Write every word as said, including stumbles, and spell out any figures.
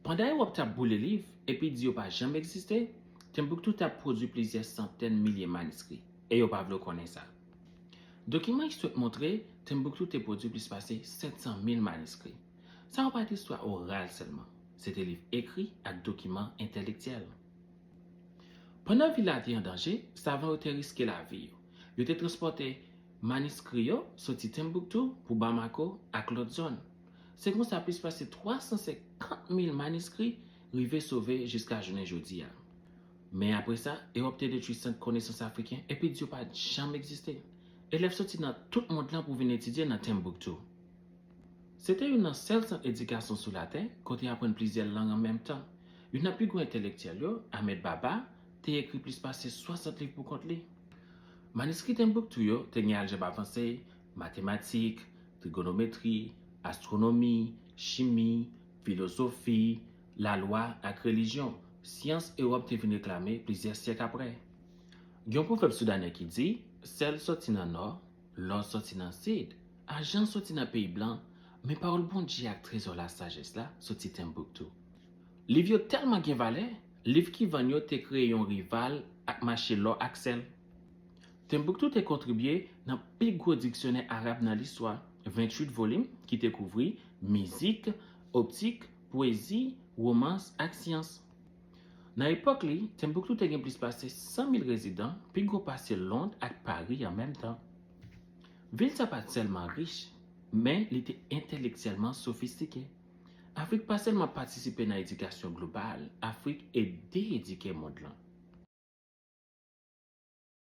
Pandan Ewòp t ap boule liv epi di yo pa janm egziste, Timbuktu t ap pwodui plizyè santèn milye maniskri, e yo pa vle w konnen sa. Dokiman istwik montre Timbuktu te pwodui plis pase sèt san mil maniskri. Sa yo pa t istwa oral sèlman, se te liv ekri ak dokiman entèlektyèl. Pandan vi la te an danje, savan yo te riske lavi yo. Yo te transpòte maniskri yo soti Timbuktu pou Bamako ak lòt zòn. Se konsa plis pase twa san senkant mil maniskri rive sove jiska jounen jodi a. Men apre sa, Ewòp te detwi sant konesans afriken epi di yo pa t janm egziste. Elèv soti nan tout mond lan pou vin etidye nan Timbuktu. Se te youn nan sèl sant edikasyon sou latè kote y aprann plizyè lang an menm tan. Youn nan pi gwo entèlektyèl yo, Ahmed Baba, te ekri plis pase swasant liv pou kont li. Maniskri Timbuktu yo te gen aljèb avanse, matematik, trigonometri, astwonomi, chimi, filozofi, lalwa ak relijyon, syans Ewòp te vin reklame plizyè syèk apre. Gen yon pwovèb soudanè ki di, sèl sòti nan nò, lò sòti nan sid, ajan sòti nan peyi blan, men pawòl Bondye ak trezò lasajès la soti Timbuktu. Liv yo tèlman gen valè, liv ki vann yo te kreye yon rival ak mache lò ak sèl. Timbuktu te kontribye nan pi gwo diksyonè arab nan listwa, venntuit volim ki te kouvri mizik, optik, pwezi, womans ak syans. Nan epòk li, Timbuktu te gen plis pase san mil rezidan, pi gwo pase Lond ak Pari an menm tan. Vil sa pa t sèlman rich, men li te entèlektyèlman sofistike. Afrik pa sèlman patisipe nan edikasyon global, Afrik ede edike mond lan.